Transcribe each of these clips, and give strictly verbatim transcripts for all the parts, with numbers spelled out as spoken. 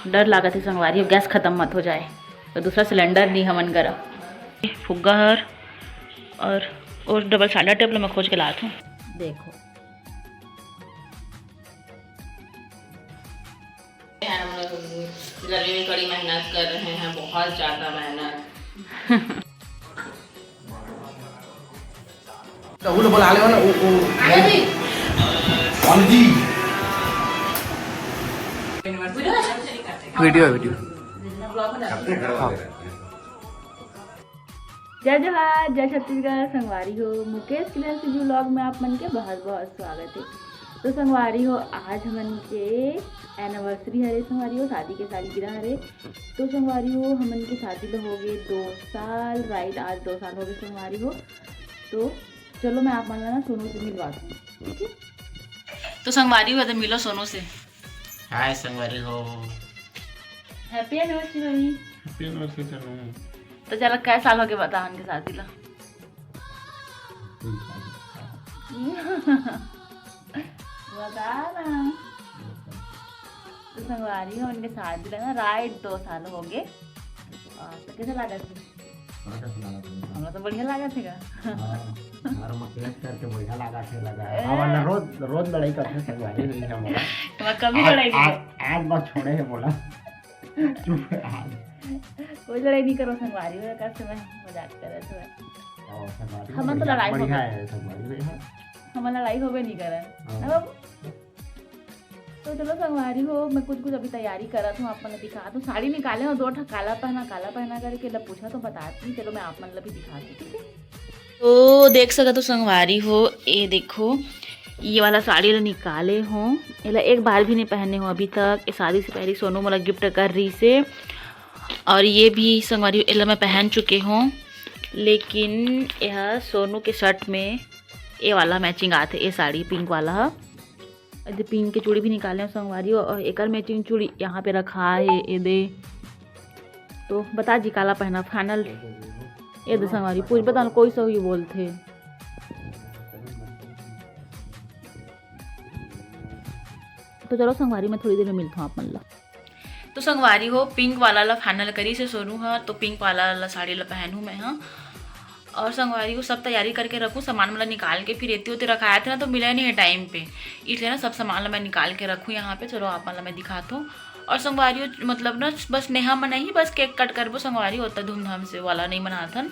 डर लागत हे संगवारी, गैस खतम मत हो जाए, तो दूसरा सिलेंडर नहीं हमन करा। फुग्गा हर और, और डबल साइडर टेप ल मैं खोज के लात हूँ। देखो, हम लोग गर्मी में कड़ी मेहनत कर रहे हैं, बहुत ज्यादा मेहनत। तो वो लोग बोला, "हाले वाला, वो, वो, अरे जी।" वीडियो है, वीडियो। हाँ। जय जोहार, जय छत्तीसगढ़। संगवारी हो, मुकेश क्रिएशन ब्लॉग में आप मन के बहुत बहुत स्वागत है। तो संगवारी हो, आज हमन के एनिवर्सरी हरे संगवारी हो, शादी के सालगिरह हरे। तो संगवारी हो, हमन के शादी ल हो गए दो साल, राइट, आज दो साल हो गए संगवारी हो। तो चलो, मैं आप मन ला ना सोनू से मिलवात हूँ, ठीक है? तो संगवारी हो, तो मिलो सोनू से। हाय संगवारी हो। Happy anniversary भाई। Happy anniversary Sonu. तो चलो, कै साल हो गए बता हमन के शादी ला? बता ना। तो संगवारी हो, उनके शादी ला ना राइट दो साल हो गए। और तो कैसे लगा थी? हाँ, कैसे लगा थी? हमरा तो बढ़िया लगा थी का। हाँ, हमारा मकलेश करके बढ़िया लगा थे, लगा। ए। हमारा रोज, रोज लड़ाई करते संगवारी नहीं है मोला। मैं कभी आज, लड़ाई नहीं आज, आज बस छोड़े है मोला। चुप है आज। कोई लड़ाई नहीं करो संगवारी हो, कैसे मैं मजाक करे थे। ओ, संगवारी हमन तो बढ़िया, लड़ाई हो बढ़िया गई। है संगवारी, बढ़िया। हमन लड़ाई होबे नहीं करे। हाँ। ना बाबू? तो चलो संगवारी हो, मैं कुछ कुछ अभी तैयारी करत हूँ, आप मन ला दिखात हूँ। साड़ी निकाले हूँ, दो ठा काला पहना, काला पहना करके ला पूछा तो बतात नहीं। चलो मैं आप मन ला भी दिखात हूँ, ठीक है? तो देख सकत हो संगवारी हो, ये देखो, ये वाला साड़ी ला निकाले हूँ, एला एक बार भी नहीं पहने हूँ अभी तक। ये शादी से पहले सोनू मोला गिफ्ट कर रही से, और ये भी संगवारी हो, एला मैं पहन चुके हूँ, लेकिन यह सोनू के शर्ट में ये वाला मैचिंग आथे, ये साड़ी पिंक वाला ह। एदे पिंक के चूड़ी भी निकाले हो संगवारी हो, और एकर मैचिंग चूड़ी यहाँ पे रखा है, ये दे। तो बता जी, काला पहना फाइनल? ये दे संगवारी, पूरी बता कोई सही बोलथे। तो चलो संगवारी, मैं थोड़ी देर में मिलता हूँ आप मन ला। तो संगवारी हो, पिंक वाला ला फाइनल करी से सोनू ह, तो पिंक वाला ला साड़ी ला पहनहूँ मैं ह। और संगवारी हो, सब तैयारी करके रखूँ, सामान मन ला निकाल के, फिर एती ओती रखाए थे ना, तो मिले नहीं है टाइम पे, इसलिए ना सब सामान ला मैं निकाल के रखूँ यहाँ पे। चलो आप मन ला मैं दिखात हूँ। और संगवारी हो, मतलब ना, बस नेहा मन ही बस केक कट करबो संगवारी हो, ओतना धूमधाम से वाला नहीं मनाथन।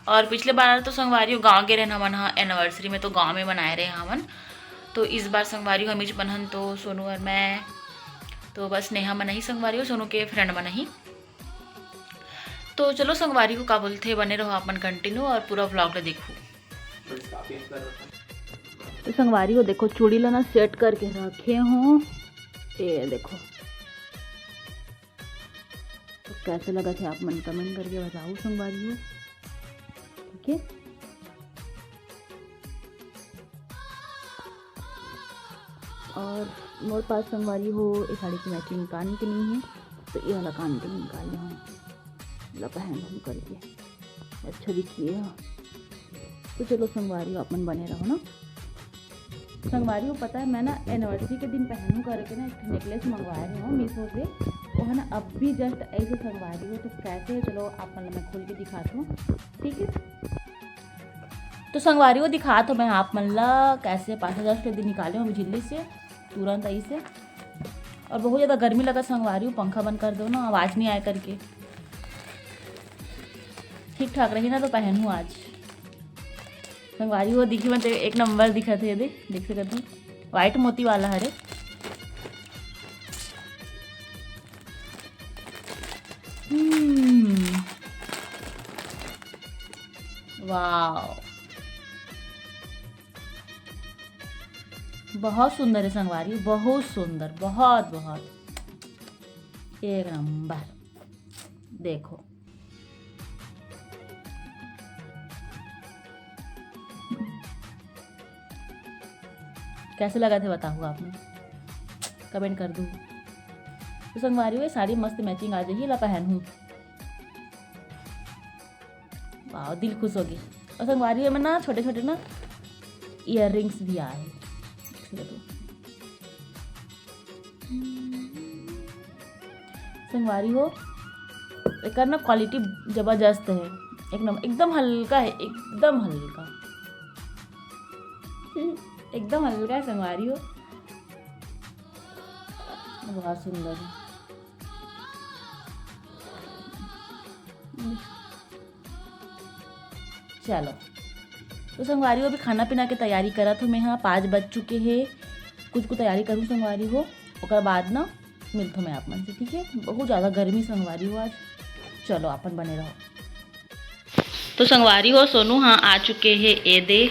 और पिछले बार तो संगवारी हो गाँव गे रहन हमन ह एनिवर्सरी में, तो गाँव में मनाए रहे हमन। तो इस बार संगवारी हो हम ही बनहन, तो सोनू और मैं, तो बस नेहा मन ही संगवारी हो, सोनू के फ्रेंड मन ही। तो चलो संगवारी हो, का बोलथे, बने रहो आप मन कंटिन्यू और पूरा व्लॉग ला देखो। तो संगवारी हो, देखो चूड़ी ला ना सेट करके रखे हूँ, ये देखो। तो कैसे लगथे आप मन कमेंट करके बताओ संगवारी हो, ठीक है? और मोर पास संगवारी हो, ये साड़ी के मैचिंग कान के नहीं है, तो ये वाला कान के निकाले हूँ, ला पहन हम करके, अच्छा दिखिए। तो चलो संगवारी हो, आप मन बने रहो ना। संगवारी हो, पता है, मैं ना एनिवर्सरी के दिन पहनू करके ना एक नेकलेस मंगवाए रहे हूँ मीशो से, वो है ना अब भी जस्ट ऐसे संगवारी हो। तो कैसे, चलो आप मन ला मैं खोल के दिखाती हूँ, ठीक है? तो संगवारी हो, दिखात हूँ मैं आप मन ला कैसे पाँच हजार के दिन निकाले हूँ झिल्ली से, तुरंत ऐसे। और बहुत ज़्यादा गर्मी लगा संगवारी हो, पंखा बंद कर दो ना, आवाज़ नहीं आए करके। ठीक ठाक रही ना तो पहनूँ आज। संगवारी हो, दिखी मत, एक नंबर दिखत हे, देख, देख सकत हो, व्हाइट मोती वाला हरे। हम्म, वाओ, बहुत सुंदर है संगवारी, बहुत सुंदर, बहुत, बहुत, एक नंबर। देखो, कैसे लगथे बताहू आप मन, कमेंट कर दू। तो संगवारी हो, ये साड़ी मस्त मैचिंग आ जाही, ला पहनहूँ। वाह, दिल खुश हो गई। और संगवारी हो, एमे ना छोटे छोटे ना ईयररिंग्स भी आए, देख सकत हो। हम्म। संगवारी हो, एकर ना क्वालिटी जबरदस्त है, एक नंबर, एकदम हल्का है, एकदम हल्का, एकदम हल्का है संगवारी हो, बहुत सुंदर है। चलो, तो संगवारी हो, अभी खाना पीना के तैयारी करत हो मैं, हाँ, पाँच बज चुके हैं, कुछ को तैयारी करूँ संगवारी हो, ओकर बाद ना मिलथो मैं आप मन से, ठीक है। बहुत ज़्यादा गर्मी संगवारी हो आज। चलो, आप मन बने रहो। तो संगवारी हो, सोनू हाँ आ चुके हैं, ए दे,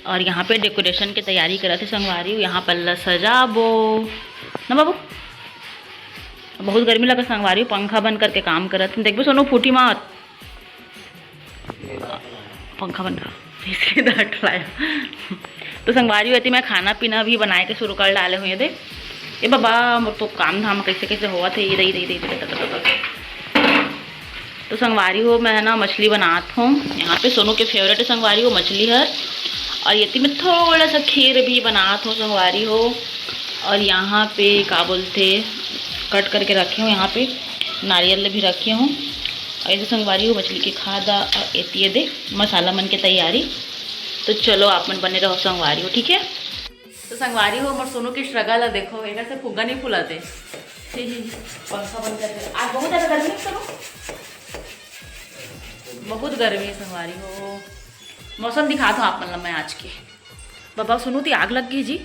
और यहाँ पे डेकोरेशन के तैयारी करत है संगवारी हो। यहाँ पल्ला सजाबो ना बाबू, बहुत गर्मी लगा संगवारी हो, पंखा बंद करके काम करत है। देखबे सोनू, फूटी मात। पंखा बंद कर, इसलिए दरट लाया। तो संगवारी हो, एती मैं खाना पीना भी बनाए के शुरू कर डाले हुए दे। ए बाबा, मोर तो काम धाम कैसे कैसे होवत है, ये दे, दे, दे, दे, दे, दे, दे। तो संगवारी हो, मैं है ना मछली बनात हूँ। यहाँ पे सोनू के फेवरेट है संगवारी हो मछली हर, और एती मैं थोड़ा सा खीर भी बनात हूँ संगवारी हो। और यहाँ पे का बोलथे, कट करके रखे हूँ, यहाँ पे नारियल भी रखे हूँ। और ऐसे संगवारी हो मछली के खादा, और एती ये दे मसाला मन के तैयारी। तो चलो आप मन बने रहो संगवारी हो, ठीक है। तो संगवारी हो, मोर सोनू के स्ट्रगल है, देखो, एकर से फुग्गा नहीं फुलाते। पंखा बंद कर दे। आज बहुत ज्यादा गर्मी है सोनू, बहुत गर्मी है संगवारी हो। मौसम दिखात हूँ आप मन ला मैं आज के। बाबा सोनू ती आग लग गई जी।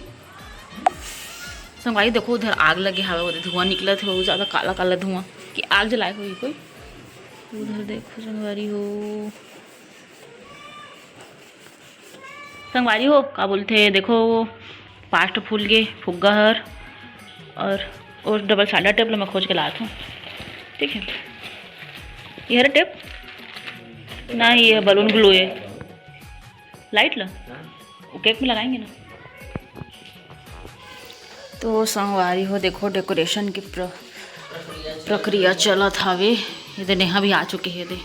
संगवारी देखो, उधर आग लगे हवे, उधर धुआं निकलत हे, बहुत ज्यादा काला काला धुआं। कि आग जलाए होही कोई? उधर देखो संगवारी हो, संगवारी हो, का बोलथे, देखो वो पास्ट फूल के फुग्गा हर, और, और डबल सादा टेप ल मैं खोज के लात हूँ, ठीक है। ये हरे टेप ना, ये बलून ग्लू है, लाइट ला वो केक में लगाएंगे ना। तो संगवारी हो, देखो डेकोरेशन की प्र-, प्रक्रिया चलत हवे। ये दे नेहा भी आ चुके हे दे,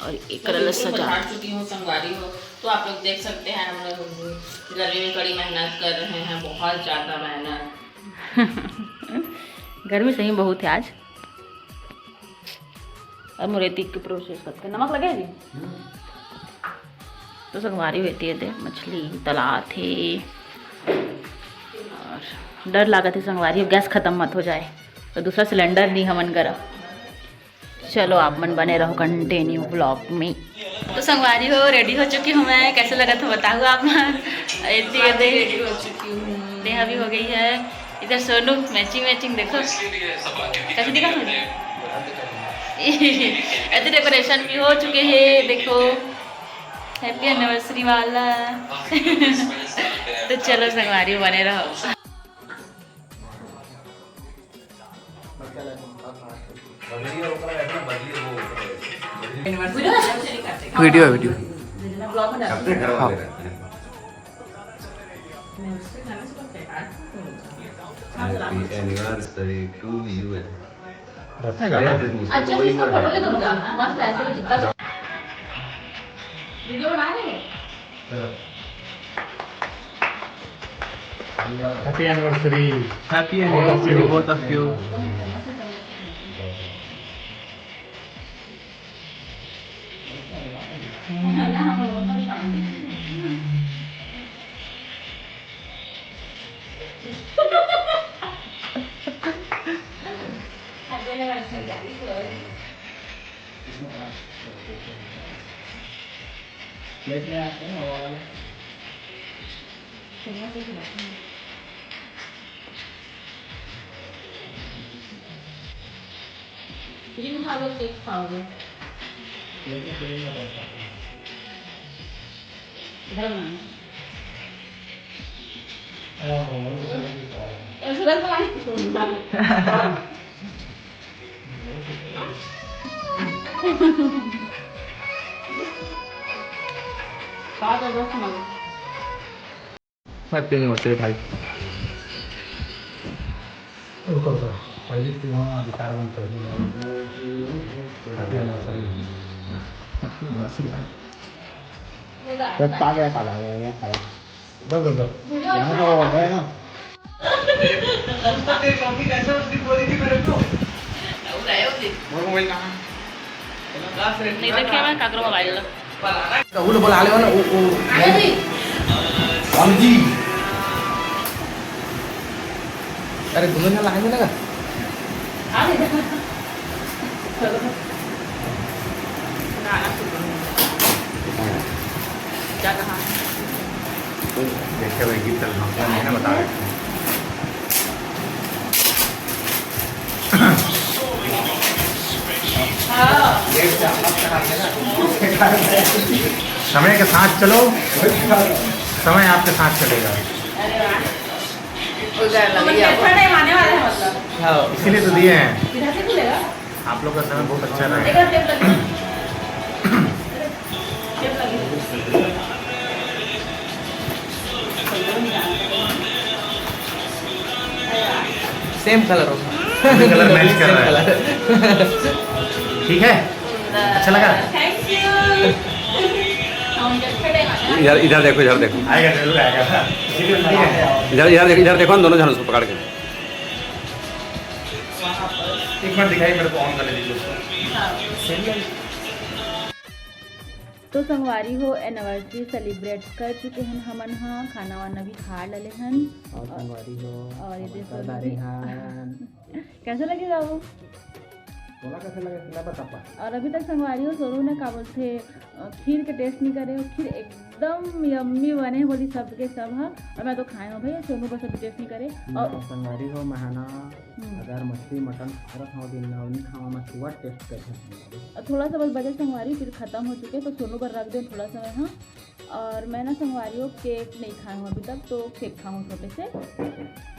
और एकर ला सजा चुकी हूँ संगवारी हो। तो आप लोग देख सकते हैं, हम लोग गर्मी में कड़ी मेहनत कर रहे हैं, बहुत ज्यादा मेहनत। गर्मी सही में बहुत है आज। अब मोर एती के प्रोसेस करते, नमक लगे जी। तो संगवारी हो एती दे मछली तलात हे, और डर लागत हे संगवारी हो गैस खत्म मत हो जाए, तो दूसरा सिलेंडर नहीं हमन करा। चलो आप मन बने रहो कंटिन्यू व्लॉग में। तो संगवारी हो, रेडी हो चुकी हूँ मैं, कैसे लगत हे बताओ आप मन। एती दे रेडी हो चुकी हूँ, नेहा भी हो गई है। इधर सोनू मैचिंग मैचिंग देखो कैसे दिखा मुझे। ऐसे डेकोरेशन भी हो चुके हैं, देखो हैप्पी एनिवर्सरी वाला। तो चलो संगवारी बने रहो। वीडियो है, वीडियो। हाँ। Happy anniversary to you। अच्छा, इसको फोटो ले दूंगा, मस्त ऐसे ही जितना वीडियो बना रहे हैं। Happy anniversary। Happy anniversary, both of you। Plate में आते हैं, वो वाला। क्रीम खा लो, केक खाओगे? प्लेट में क्रीम ना पड़ता। इधर बनाना। हाँ, हाँ, वो तो समझ ही पा रहा हूँ। ऐसे रख दो। खा तो दो, खा। Happy anniversary भाई। रुको, रुको। पहले तो वहाँ अधिकार बंद कर दो। Happy anniversary। बस आ गया, काला आ गया, यहाँ काला। बस, बस, बस। यहाँ तो हो गया ना। तेरी मम्मी कैसे उस दिन बोली थी मेरे को? मोर मोबाइल कहाँ? नहीं देखे मैं काकरो मोबाइल ला। तो वो बोला, हाले वाला, वो, वो, राम जी। अरे, दोनों जन लाइन में लगा। क्या कहा? देखते हुए गीत चल रहा है, मैंने बता रखा है। समय के साथ चलो, समय आपके साथ चलेगा। हाँ। इसीलिए तो दिए हैं। आप लोग का समय बहुत अच्छा रहे। सेम कलर हो। कलर मैच कर रहा है। ठीक है, अच्छा लगा। इधर, इधर देखो, इधर देखो। आएगा, जरूर आएगा। इधर, इधर देखो, इधर देखो, हम दोनों जन उसको पकड़ के। एक बार दिखाई मेरे को, ऑन कर लीजिए उसको। तो संगवारी हो, एनिवर्सरी सेलिब्रेट कर चुके हन हमन ह, खाना वाना भी खा डले हन। और संगवारी हो, और ये हमन देखो कर डारे हन। कैसे लगे बाबू? तोला कैसे लगे, तोला बता पा। और अभी तक संगवारी हो, सोनू ने का बोलथे, अ, खीर के टेस्ट नहीं करे, खीर एकदम यम्मी बने बोली सबके सब ह। और मैं तो खाए हूँ भैया, सोनू बस अभी टेस्ट नहीं करे। और संगवारी हो, मैं ह ना हम्म। अगर मछली मटन खात हव दिन ना, उन्हीं खावा में सुअर टेस्ट करथे। और थोड़ा सा बस बचे संगवारी, फिर खत्म हो चुके, तो सोनू बर रख दे थोड़ा समय, हाँ। और मैं ना संगवारी हो केक नहीं खाए हूँ अभी तक, तो केक खाऊँ छोटे से।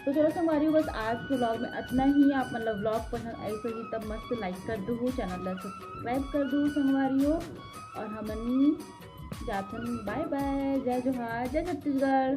तो चलो संगवारी हो, बस आज के व्लॉग में इतना ही। आप मतलब व्लॉग पसंद आई सही तब मस्त लाइक कर दू, चैनल ला सब्सक्राइब कर दू संगवारी हो। और हमन जाथन, बाय बाय, जय जोहार, जय छत्तीसगढ़।